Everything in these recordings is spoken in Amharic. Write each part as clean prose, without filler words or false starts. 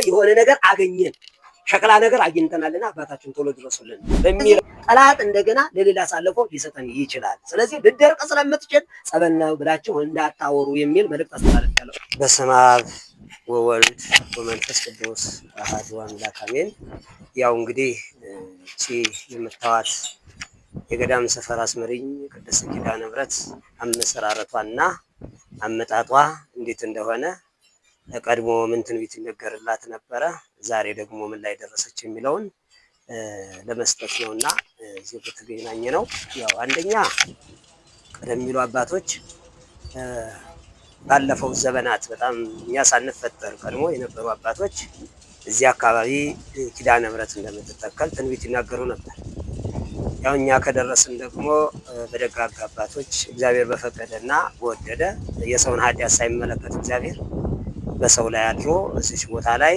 የሆነ ነገር አገኘን፣ ሸክላ ነገር አግኝተናልና አባታችን ቶሎ ድረሱልን በሚል ጠላት እንደገና ለሌላ አሳልፎ ሊሰጠን ይችላል። ስለዚህ ልደርቅ ስለምትችል ጸበል ነው ብላችሁ እንዳታወሩ የሚል መልእክት አስተላልፌያለሁ። በስመ አብ ወወልድ ወመንፈስ ቅዱስ አሐዱ አምላክ አሜን። ያው እንግዲህ እቺ የምታዋት የገዳም ሰፈር አስመሪኝ ቅድስት ኪዳነ ምሕረት አመሰራረቷና አመጣጧ እንዴት እንደሆነ፣ ቀድሞ ምን ትንቢት ይነገርላት ነበረ፣ ዛሬ ደግሞ ምን ላይ ደረሰች የሚለውን ለመስጠት ነውና እዚህ በተገናኘ ነው። ያው አንደኛ ቀደም የሚሉ አባቶች ባለፈው ዘመናት በጣም እኛ ሳንፈጠር ቀድሞ የነበሩ አባቶች እዚህ አካባቢ ኪዳነ ምሕረት እንደምትተከል ትንቢት ይናገሩ ነበር። ያው እኛ ከደረስን ደግሞ በደጋግ አባቶች እግዚአብሔር በፈቀደና በወደደ፣ የሰውን ኃጢአት ሳይመለከት እግዚአብሔር በሰው ላይ አድሮ እዚች ቦታ ላይ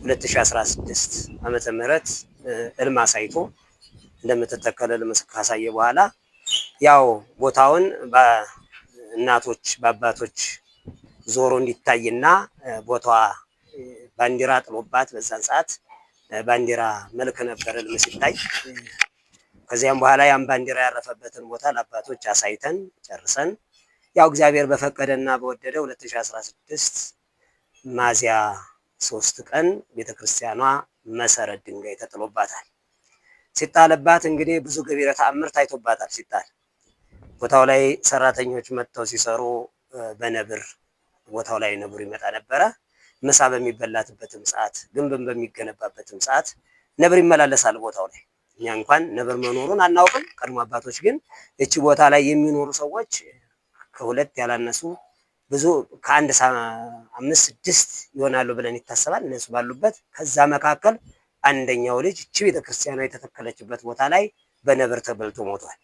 2016 ዓመተ ምህረት እልም አሳይቶ፣ እንደምትተከል እልም ካሳየ በኋላ ያው ቦታውን በእናቶች በአባቶች ዞሮ እንዲታይና ቦታዋ ባንዲራ ጥሎባት፣ በዛን ሰዓት ባንዲራ መልክ ነበር እልም ሲታይ። ከዚያም በኋላ ያን ባንዲራ ያረፈበትን ቦታ ለአባቶች አሳይተን ጨርሰን ያው እግዚአብሔር በፈቀደና በወደደ 2016 ሚያዝያ 3 ቀን ቤተክርስቲያኗ መሰረት ድንጋይ ተጥሎባታል። ሲጣልባት እንግዲህ ብዙ ገቢረ ተአምር ታይቶባታል። ሲጣል ቦታው ላይ ሰራተኞች መጥተው ሲሰሩ በነብር ቦታው ላይ ነብሩ ይመጣ ነበረ። ምሳ በሚበላትበትም ሰዓት፣ ግንብን በሚገነባበትም ሰዓት ነብር ይመላለሳል ቦታው ላይ። እኛ እንኳን ነብር መኖሩን አናውቅም። ቀድሞ አባቶች ግን እቺ ቦታ ላይ የሚኖሩ ሰዎች ከሁለት ያላነሱ ብዙ፣ ከአንድ አምስት ስድስት ይሆናሉ ብለን ይታሰባል። እነሱ ባሉበት ከዛ መካከል አንደኛው ልጅ እቺ ቤተክርስቲያኗ የተተከለችበት ቦታ ላይ በነብር ተበልቶ ሞቷል።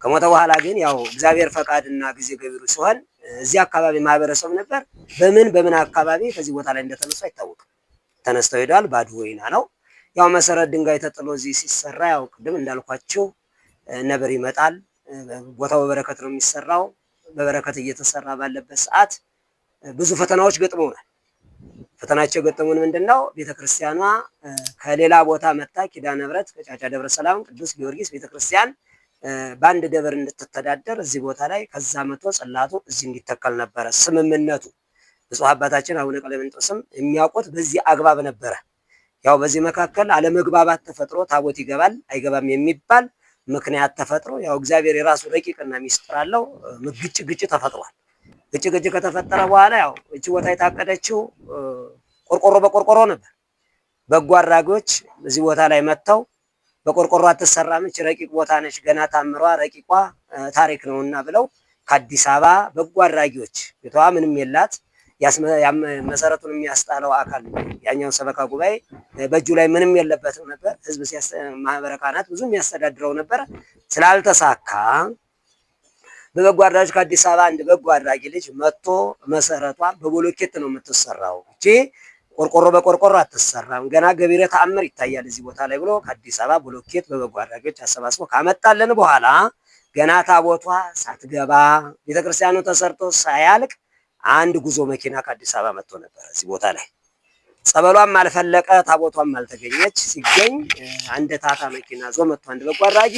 ከሞተ በኋላ ግን ያው እግዚአብሔር ፈቃድና ጊዜ ገቢሩ ሲሆን እዚህ አካባቢ ማህበረሰብ ነበር። በምን በምን አካባቢ ከዚህ ቦታ ላይ እንደተነሱ አይታወቅም። ተነስተው ሄደዋል። ባዶ ወይና ነው። ያው መሰረት ድንጋይ ተጥሎ እዚህ ሲሰራ ያው ቅድም እንዳልኳቸው ነብር ይመጣል። ቦታው በበረከት ነው የሚሰራው። በበረከት እየተሰራ ባለበት ሰዓት ብዙ ፈተናዎች ገጥመውናል። ፈተናቸው የገጠሙን ምንድነው? ቤተክርስቲያኗ ከሌላ ቦታ መጣ ኪዳነ ምሕረት ከጫጫ ደብረ ሰላም ቅዱስ ጊዮርጊስ ቤተክርስቲያን በአንድ ደብር እንድትተዳደር እዚህ ቦታ ላይ ከዛ መቶ ጽላቱ እዚህ እንዲተከል ነበረ ስምምነቱ። ብፁዕ አባታችን አቡነ ቀለምንጦስም የሚያውቁት በዚህ አግባብ ነበረ። ያው በዚህ መካከል አለመግባባት ተፈጥሮ ታቦት ይገባል አይገባም የሚባል ምክንያት ተፈጥሮ ያው እግዚአብሔር የራሱ ረቂቅና ሚስጥር አለው። ግጭ ግጭ ተፈጥሯል። ግጭ ግጭ ከተፈጠረ በኋላ ያው እቺ ቦታ የታቀደችው ቆርቆሮ በቆርቆሮ ነበር። በጎ አድራጊዎች እዚህ ቦታ ላይ መጥተው በቆርቆሮ አትሰራም፣ እች ረቂቅ ቦታ ነች፣ ገና ታምሯ ረቂቋ ታሪክ ነውና ብለው ከአዲስ አበባ በጎ አድራጊዎች፣ ቤቷ ምንም የላት፣ መሰረቱን የሚያስጣለው አካል ያኛውን ሰበካ ጉባኤ በእጁ ላይ ምንም የለበትም ነበር። ህዝብ ማህበረ ካህናት ብዙ የሚያስተዳድረው ነበረ። ስላልተሳካ በበጎ አድራጊ ከአዲስ አበባ አንድ በጎ አድራጊ ልጅ መጥቶ መሰረቷ በቦሎኬት ነው የምትሰራው፣ እቺ ቆርቆሮ በቆርቆሮ አትሰራም፣ ገና ገቢረ ተአምር ይታያል እዚህ ቦታ ላይ ብሎ ከአዲስ አበባ ቦሎኬት በበጎ አድራጊዎች አሰባስቦ ካመጣልን በኋላ ገና ታቦቷ ሳትገባ፣ ቤተክርስቲያኑ ተሰርቶ ሳያልቅ አንድ ጉዞ መኪና ከአዲስ አበባ መጥቶ ነበር እዚህ ቦታ ላይ። ጸበሏም አልፈለቀ፣ ታቦቷም አልተገኘች። ሲገኝ አንድ ታታ መኪና ዞ መጥቶ አንድ በጎ አድራጊ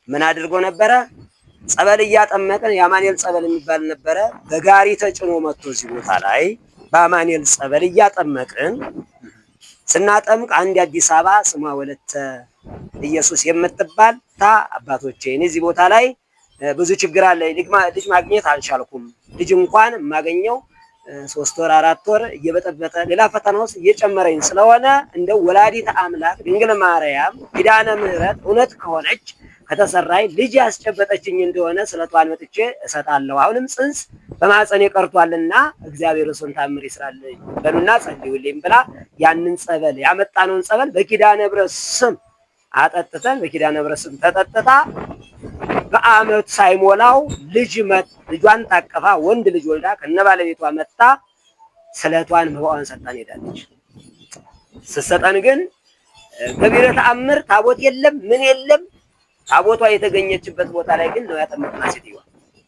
ምን አድርጎ ነበረ? ጸበል እያጠመቅን የአማኑኤል ጸበል የሚባል ነበረ። በጋሪ ተጭኖ መጥቶ እዚህ ቦታ ላይ በአማኑኤል ጸበል እያጠመቅን ስናጠምቅ አንድ የአዲስ አበባ ስሟ ወለተ ኢየሱስ የምትባል ታ አባቶቼ፣ እኔ እዚህ ቦታ ላይ ብዙ ችግር አለ። ልጅ ማግኘት አልቻልኩም። ልጅ እንኳን የማገኘው 3 ወር 4 ወር እየበጠበጠ ሌላ ፈተና ውስጥ እየጨመረኝ ስለሆነ እንደው ወላዲተ አምላክ ድንግል ማርያም ኪዳነ ምሕረት እውነት ከሆነች ከተሰራይ ልጅ ያስጨበጠችኝ እንደሆነ ስለቷን መጥቼ እሰጣለሁ። አሁንም ጽንስ በማህፀኔ ቀርቷልና እግዚአብሔር እሱን ታምር ይስራልኝ በሉና ጸልዩልኝ ብላ ያንን ጸበል ያመጣነውን ጸበል በኪዳነ ምሕረት ስም አጠጥተን በኪዳነ ምሕረት ስም ተጠጥታ በአመት ሳይሞላው ልጅ ልጇን ታቀፋ ወንድ ልጅ ወልዳ ከነባለቤቷ መጣ ስለቷን መባዋን ሰጣን ሄዳለች። ስትሰጠን ግን ገቢረ ተአምር ታቦት የለም ምን የለም። ታቦቷ የተገኘችበት ቦታ ላይ ግን ነው ያጠመቅናት ሴትዮዋ።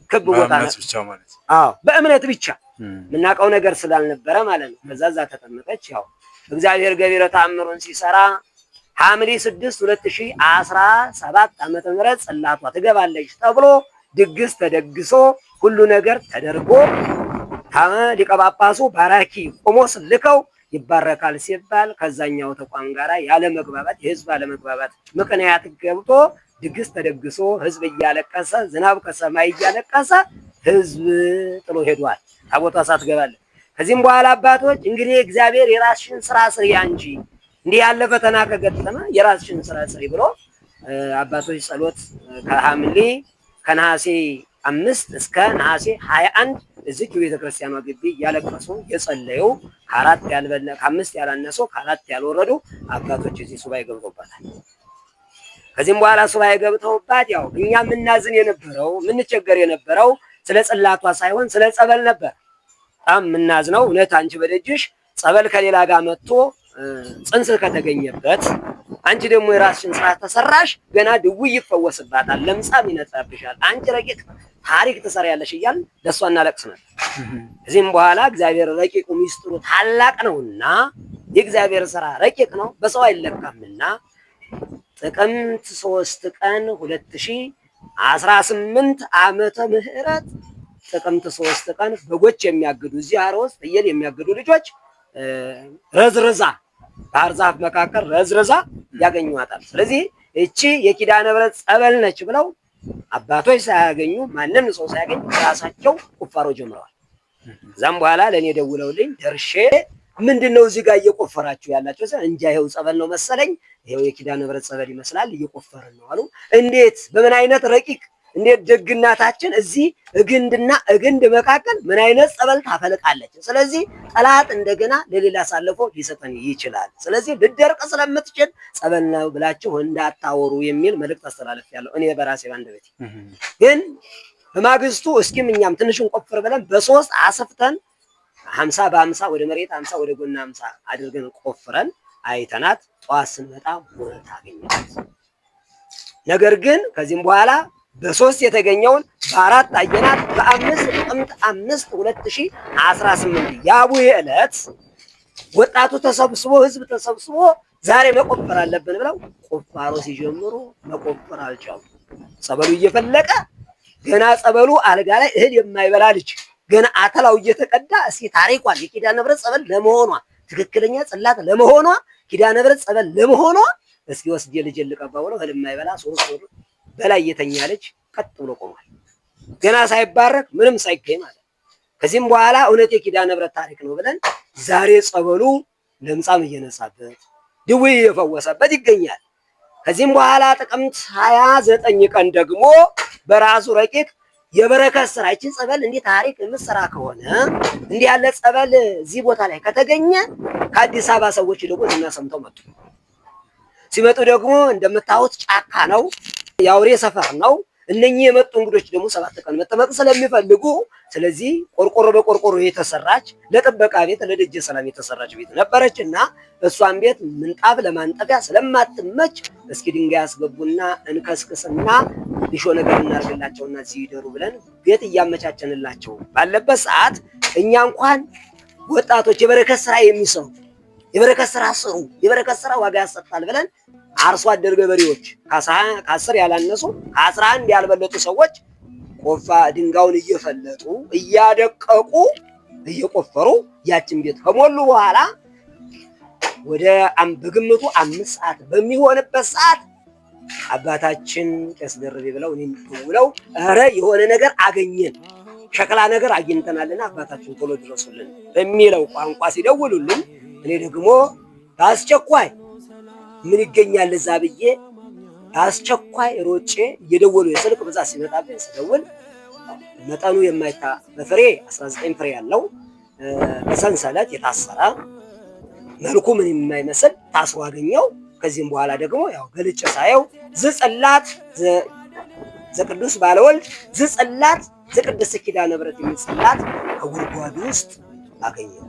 ክብ ቦታ ነው። ብቻ ማለት አዎ፣ በእምነት ብቻ። የምናውቀው ነገር ስላልነበረ ማለት ነው። ከዛ እዛ ተጠመቀች። ያው እግዚአብሔር ገቢረ ተአምሩን ሲሰራ ሐምሌ 6 2017 ዓመተ ምህረት ጽላቷ ትገባለች ተብሎ ድግስ ተደግሶ ሁሉ ነገር ተደርጎ ሊቀ ጳጳሱ ባራኪ ቆሞስ ልከው ይባረካል ሲባል ከዛኛው ተቋም ጋር ያለመግባባት የህዝብ አለመግባባት ምክንያት ገብቶ ድግስ ተደግሶ ህዝብ እያለቀሰ ዝናብ ከሰማይ እያለቀሰ ህዝብ ጥሎ ሄዷል። ታቦቷ ሳትገባለን። ከዚህም በኋላ አባቶች እንግዲህ እግዚአብሔር የራስሽን ስራ ስሪ አንቺ እንዲህ ያለ ፈተና ከገጠመ የራስሽን ስራ ስሪ ብሎ አባቶች ጸሎት ከሐምሌ ከነሐሴ 5 እስከ ነሐሴ 21 እዚች ቤተክርስቲያኗ ግቢ እያለቀሱ የጸለዩ ከአራት ያልበለ ከአምስት ያላነሱ ከአራት ያልወረዱ አባቶች እዚህ ሱባኤ ገብተውባታል። ከዚህም በኋላ ሱባኤ ገብተውባት ያው እኛ የምናዝን የነበረው የምንቸገር የነበረው ስለ ጽላቷ ሳይሆን ስለ ጸበል ነበር። በጣም የምናዝነው እውነት አንቺ በደጅሽ ጸበል ከሌላ ጋር መጥቶ ጽንስ ከተገኘበት አንቺ ደግሞ የራስሽን ስራ ተሰራሽ፣ ገና ድውይ ይፈወስባታል፣ ለምጻም ይነጻብሻል፣ አንቺ ረቂቅ ታሪክ ትሰሪያለሽ እያልን ለእሷ እናለቅስ ነበር። ከዚህም በኋላ እግዚአብሔር ረቂቁ ሚስጥሩ ታላቅ ነውና የእግዚአብሔር ስራ ረቂቅ ነው፣ በሰው አይለካምና ጥቅምት 3 ቀን 2018 ዓመተ ምህረት ጥቅምት 3 ቀን በጎች የሚያግዱ እዚህ አሮ ውስጥ ፍየል የሚያግዱ ልጆች ረዝረዛ ባህር ዛፍ መካከል ረዝረዛ ያገኟታል። ስለዚህ እቺ የኪዳነ ምሕረት ጸበል ነች ብለው አባቶች ሳያገኙ ማንም ሰው ሳያገኝ ራሳቸው ቁፋሮ ጀምረዋል። ከዛም በኋላ ለእኔ ደውለውልኝ ደርሼ ምንድን ነው እዚህ ጋር እየቆፈራችሁ ያላቸው? እንጃ ይኸው ጸበል ነው መሰለኝ፣ ይኸው የኪዳነ ምሕረት ጸበል ይመስላል እየቆፈርን ነው አሉ። እንዴት በምን አይነት ረቂቅ እንዴት ደግናታችን እዚህ እግንድና እግንድ መካከል ምን አይነት ጸበል ታፈልቃለች? ስለዚህ ጠላት እንደገና ለሌላ አሳልፎ ሊሰጠን ይችላል። ስለዚህ ልደርቅ ስለምትችል ጸበል ነው ብላችሁ እንዳታወሩ የሚል መልእክት አስተላልፌያለሁ እኔ በራሴ ባንደበቴ። ግን በማግስቱ እስኪም እኛም ትንሽን ቆፍር ብለን በሶስት አስፍተን 50 በ50 ወደ መሬት 50 ወደ ጎን 50 አድርገን ቆፍረን አይተናት ጠዋት ስንመጣ ሞታ አገኘናት። ነገር ግን ከዚህም በኋላ በሶስት የተገኘውን በአራት አየናት። በአምስት ጥቅምት 5 2018 የአቡዬ ዕለት ወጣቱ ተሰብስቦ ህዝብ ተሰብስቦ ዛሬ መቆፈር አለብን ብለው ቁፋሮ ሲጀምሩ መቆፈር አልቻሉ። ጸበሉ እየፈለቀ ገና ጸበሉ አልጋ ላይ እህል የማይበላ ልጅ ገና አተላው እየተቀዳ እስኪ ታሪኳን የኪዳነ ምሕረት ጸበል ለመሆኗ ትክክለኛ ጽላት ለመሆኗ ኪዳነ ምሕረት ጸበል ለመሆኗ እስኪ ወስጄ ልጅ ልቀባ ብለው እህል የማይበላ 3 ወር በላይ የተኛ ልጅ ቀጥ ብሎ ቆሟል። ገና ሳይባረክ ምንም ሳይገኝ ማለት። ከዚህም በኋላ እውነት የኪዳነ ምሕረት ታሪክ ነው ብለን ዛሬ ጸበሉ ለምጻም እየነጻበት ድውይ እየፈወሰበት ይገኛል። ከዚህም በኋላ ጥቅምት 29 ቀን ደግሞ በራሱ ረቂቅ የበረከት ስራ ይችን ጸበል እንዲህ ታሪክ የምትሰራ ከሆነ እንዲህ ያለ ጸበል እዚህ ቦታ ላይ ከተገኘ ከአዲስ አበባ ሰዎች ደግሞ ዝና ሰምተው መጡ። ሲመጡ ደግሞ እንደምታዩት ጫካ ነው፣ የአውሬ ሰፈር ነው። እነኚህ የመጡ እንግዶች ደግሞ 7 ቀን መጠመቅ ስለሚፈልጉ ስለዚህ ቆርቆሮ በቆርቆሮ የተሰራች ለጥበቃ ቤት ለደጀ ሰላም የተሰራች ቤት ነበረች እና እሷን ቤት ምንጣፍ ለማንጠፊያ ስለማትመች እስኪ ድንጋይ ያስገቡና እንከስክስና ሊሾ ነገር እናርግላቸውና እዚህ ይደሩ ብለን ቤት እያመቻቸንላቸው ባለበት ሰዓት እኛ እንኳን ወጣቶች የበረከት ስራ የሚሰሩ የበረከት ስራ ስሩ፣ የበረከት ስራ ዋጋ ያሰጣል ብለን አርሶ አደር ገበሬዎች ከ10 ያላነሱ ከ11 ያልበለጡ ሰዎች ቆፋ ድንጋዩን እየፈለጡ እያደቀቁ እየቆፈሩ ያችን ቤት ከሞሉ በኋላ ወደ በግምቱ 5 ሰዓት በሚሆንበት ሰዓት አባታችን ቄስ ደርቤ ብለው እኔን ደውለው ኧረ የሆነ ነገር አገኘን ሸክላ ነገር አግኝተናልና አባታችን ቶሎ ድረሱልን በሚለው ቋንቋ ሲደውሉልኝ እኔ ደግሞ በአስቸኳይ ምን ይገኛል እዛ ብዬ በአስቸኳይ ሮጬ እየደወሉ የስልክ ብዛት ሲመጣብኝ ስደውል መጠኑ የማይታ በፍሬ 19 ፍሬ ያለው በሰንሰለት የታሰረ መልኩ ምን የማይመስል ታስሮ አገኘው። ከዚህም በኋላ ደግሞ ያው ገልጬ ሳየው ዝጽላት ዘቅዱስ ባለወልድ ዝጽላት ዘቅድስት ኪዳነ ምሕረት የሚል ጽላት ከጉድጓዱ ውስጥ አገኘው።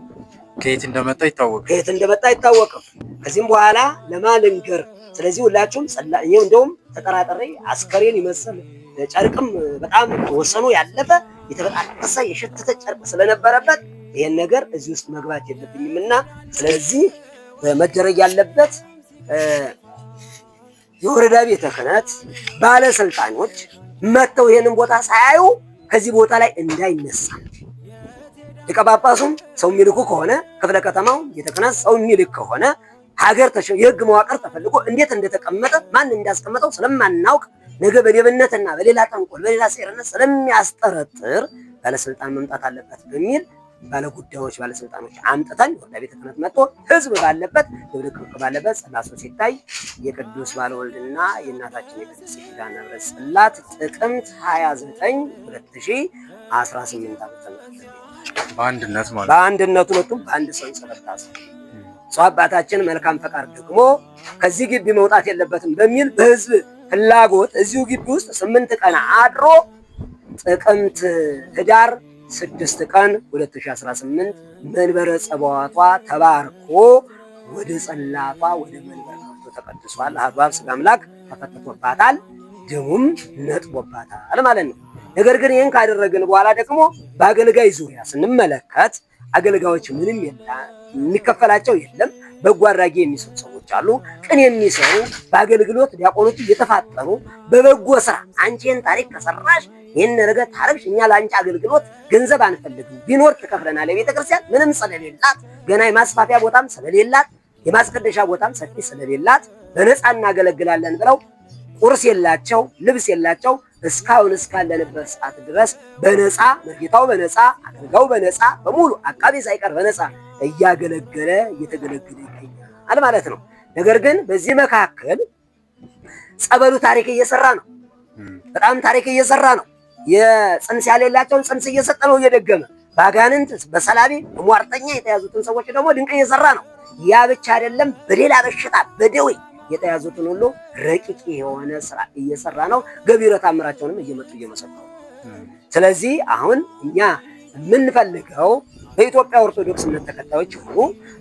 ከየት እንደመጣ ይታወቃል። ከየት እንደመጣ አይታወቅም። ከዚህም በኋላ ለማን ልንገር? ስለዚህ ሁላችሁም እኔ እንደውም ተጠራጥሬ አስከሬን ይመስል ጨርቅም በጣም ወሰኑ ያለፈ የተበጣጠሰ የሸተተ ጨርቅ ስለነበረበት ይሄን ነገር እዚህ ውስጥ መግባት የለብኝምና ስለዚህ መደረግ ያለበት የወረዳ ቤተ ክህነት ባለስልጣኖች መጥተው ይሄንን ቦታ ሳያዩ ከዚህ ቦታ ላይ እንዳይነሳ፣ ሊቀ ጳጳሱም ሰው የሚልኩ ከሆነ፣ ክፍለ ከተማው ቤተ ክህነት ሰው የሚልክ ከሆነ፣ ሀገር የህግ መዋቅር ተፈልጎ እንዴት እንደተቀመጠ ማን እንዳስቀመጠው ስለማናውቅ ነገ በሌብነትና በሌላ ጠንቆል በሌላ ሴርነት ስለሚያስጠረጥር ባለስልጣን መምጣት አለበት በሚል ባለጉዳዮች ባለስልጣኖች አምጥተን ወረዳ ቤተ ክህነት መጥቶ ህዝብ ባለበት ድብልቅልቅ ባለበት ጽላቱ ሲታይ የቅዱስ ባለወልድና የእናታችን የቅድስት ኪዳነ ምሕረት ጽላት ጥቅምት 29 2018 ዓ.ም በአንድነት ማለት በአንድነት ሁለቱም በአንድ ሰንሰለት ታስረው ብፁዕ አባታችን መልካም ፈቃድ ደግሞ ከዚህ ግቢ መውጣት የለበትም በሚል በህዝብ ፍላጎት እዚሁ ግቢ ውስጥ 8 ቀን አድሮ ጥቅምት ህዳር 6 ቀን 2018 መንበረ ጸባዖቷ ተባርኮ ወደ ጽላቷ ወደ መንበር ገብቶ ተቀድሷል። አሐዱ አብ ሥጋ አምላክ ተፈትቶባታል፣ ደሙም ነጥቦባታል ማለት ነው። ነገር ግን ይህን ካደረግን በኋላ ደግሞ በአገልጋይ ዙሪያ ስንመለከት አገልጋዮች ምንም የሚከፈላቸው የለም። በጎ አድራጊ የሚሰሩ ሰዎች አሉ፣ ቅን የሚሰሩ በአገልግሎት ዲያቆኖቹ እየተፋጠኑ በበጎ ስራ አንቺ ይህን ታሪክ ከሰራሽ ይህን ነገር ታረግሽ፣ እኛ ለአንቺ አገልግሎት ገንዘብ አንፈልግም፣ ቢኖር ትከፍለናል። የቤተ ክርስቲያን ምንም ስለሌላት ገና የማስፋፊያ ቦታም ስለሌላት የማስቀደሻ ቦታም ሰፊ ስለሌላት በነፃ እናገለግላለን ብለው ቁርስ የላቸው ልብስ የላቸው እስካሁን እስካለንበት ሰዓት ድረስ በነፃ መርጌታው በነፃ አገልጋዩ በነፃ በሙሉ አቃቤ ሳይቀር በነፃ እያገለገለ እየተገለገለ ይገኛል ማለት ነው። ነገር ግን በዚህ መካከል ጸበሉ ታሪክ እየሰራ ነው። በጣም ታሪክ እየሰራ ነው። የጽንስ ያሌላቸውን ጽንስ እየሰጠ ነው እየደገመ ባጋንንት በሰላቢ በሟርተኛ የተያዙትን ሰዎች ደግሞ ድንቅ እየሰራ ነው። ያ ብቻ አይደለም፣ በሌላ በሽታ በደዌ የተያዙትን ሁሉ ረቂቅ የሆነ ስራ እየሰራ ነው። ገቢረ ተአምራቸውንም እየመጡ እየመሰከሩ። ስለዚህ አሁን እኛ የምንፈልገው በኢትዮጵያ ኦርቶዶክስ እምነት ተከታዮች ይሁኑ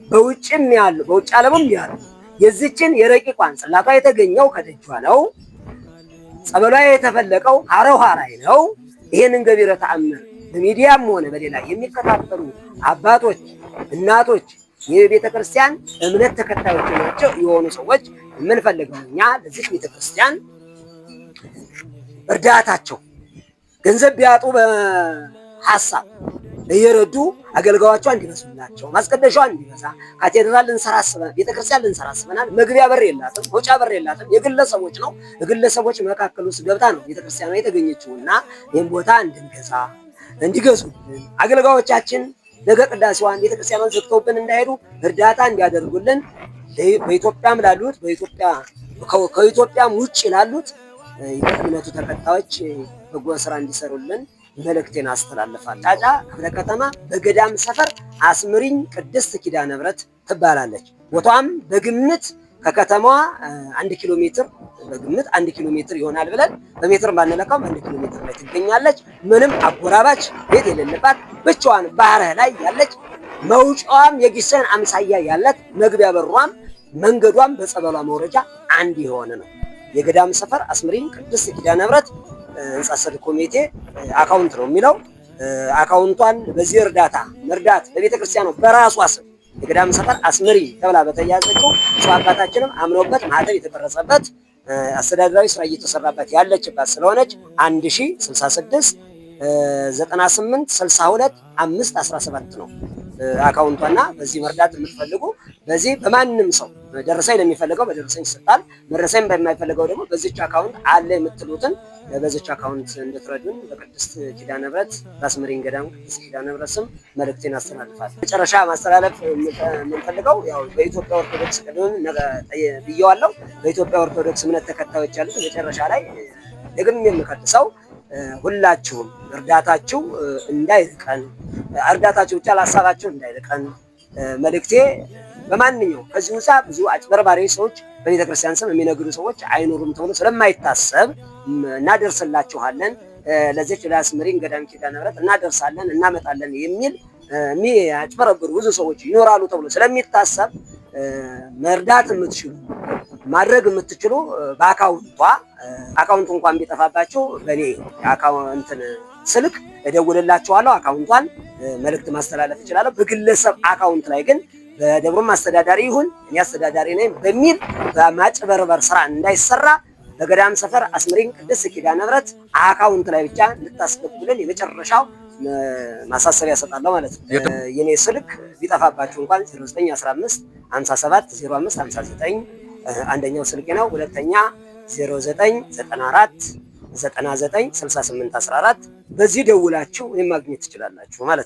በውጭም ያሉ በውጭ ዓለምም ያሉ የዚችን የረቂቋን ጽላቷ የተገኘው ከደጇ ነው። ጸበሏ የተፈለቀው ሀረውሃ ላይ ነው። ይሄንን ገቢረ ተአምር በሚዲያም ሆነ በሌላ የሚከታተሉ አባቶች፣ እናቶች የቤተ ክርስቲያን እምነት ተከታዮች ናቸው የሆኑ ሰዎች የምንፈልገው እኛ ለዚህ ቤተ ክርስቲያን እርዳታቸው ገንዘብ ቢያጡ በሐሳብ እየረዱ አገልጋዮቿ እንዲበዙላቸው ማስቀደሻዋ እንዲበዛ ካቴድራል ልንሰራ አስበናል፣ ቤተክርስቲያን ልንሰራ አስበናል። መግቢያ በር የላትም፣ መውጫ በር የላትም፣ የግለሰቦች ነው። በግለሰቦች መካከል ውስጥ ገብታ ነው ቤተክርስቲያኗ የተገኘችውና ይህን ቦታ እንድንገዛ እንዲገዙልን አገልጋዮቻችን ነገ ቅዳሴዋን ቤተክርስቲያኗን ዘግተውብን እንዳይሄዱ እርዳታ እንዲያደርጉልን በኢትዮጵያም ላሉት በኢትዮጵያ ከኢትዮጵያም ውጭ ላሉት የእምነቱ ተከታዮች በጎ ስራ እንዲሰሩልን መልእክቴን አስተላልፋለሁ። ጫጫ ክፍለ ከተማ በገዳም ሰፈር አስምሪኝ ቅድስት ኪዳነ ምሕረት ትባላለች። ቦታዋም በግምት ከከተማዋ 1 ኪሎ ሜትር በግምት 1 ኪሎ ሜትር ይሆናል ብለን በሜትር ባንለካውም 1 ኪሎ ሜትር ላይ ትገኛለች። ምንም አጎራባች ቤት የሌለባት ብቻዋን ባህር ላይ ያለች መውጫዋም የጊሰን አምሳያ ያላት መግቢያ በሯም መንገዷም በጸበሏ መውረጃ አንድ የሆነ ነው። የገዳም ሰፈር አስምሪኝ ቅድስት ኪዳነ ምሕረት ህንጻ ሰሪ ኮሚቴ account ነው የሚለው። account ቷን በዚህ እርዳታ መርዳት ለቤተ ክርስቲያኑ በራሷ ስም የገዳም ሰፈር አስምሪ ተብላ በተያዘችው ብፁዕ አባታችንም አምነውበት ማህተብ የተቀረጸበት አስተዳደራዊ ስራ እየተሰራበት ያለችባት ስለሆነች 1066 98 62 5 17 ነው account ቷና በዚህ መርዳት የምትፈልጉ በዚህ በማንም ሰው ደረሰኝ ለሚፈልገው በደረሰኝ ይሰጣል። ደረሰኝ በማይፈልገው ደግሞ በዚች account አለ የምትሉትን በዚች account እንድትረዱን በቅድስት ኪዳነ ምሕረት በአስምሪን ገዳም ቅድስት ኪዳነ ምሕረት ስም መልእክቴን አስተላልፋለሁ። መጨረሻ ማስተላለፍ የምንፈልገው ያው በኢትዮጵያ ኦርቶዶክስ ቅድምም ብየዋለሁ። በኢትዮጵያ ኦርቶዶክስ እምነት ተከታዮች ያሉት መጨረሻ ላይ ደግሜ የምቀድሰው ሁላችሁም እርዳታችሁ እንዳይርቀን፣ እርዳታችሁ ብቻ ለሀሳባችሁ እንዳይርቀን መልእክቴ። በማንኛውም ከዚህ ውሳ ብዙ አጭበርባሪ ሰዎች በቤተ ክርስቲያን ስም የሚነግዱ ሰዎች አይኖሩም ተብሎ ስለማይታሰብ እናደርስላችኋለን፣ ለዚች ለአስምሪን ገዳም ኪዳነ ምሕረት እናደርሳለን፣ እናመጣለን የሚል የሚያጭበረብሩ ብዙ ሰዎች ይኖራሉ ተብሎ ስለሚታሰብ መርዳት የምትችሉ ማድረግ የምትችሉ በ account ቷ account ኡ እንኳን ቢጠፋባችሁ በኔ account ስልክ እደውልላችኋለሁ። አካውንቷን መልእክት ማስተላለፍ እችላለሁ። በግለሰብ አካውንት ላይ ግን በደብሩም አስተዳዳሪ ይሁን እኔ አስተዳዳሪ ነኝ በሚል በማጭበርበር ስራ እንዳይሰራ በገዳም ሰፈር አስምሪን ቅድስት ኪዳነ ምሕረት አካውንት ላይ ብቻ እንድታስገቡልን የመጨረሻው ማሳሰቢያ እሰጣለሁ ማለት ነው። የኔ ስልክ ቢጠፋባችሁ እንኳን 0915 57 05 59 አንደኛው ስልኬ ነው። ሁለተኛ 0994 99 68 14 በዚህ ደውላችሁ እኔን ማግኘት ትችላላችሁ ማለት ነው።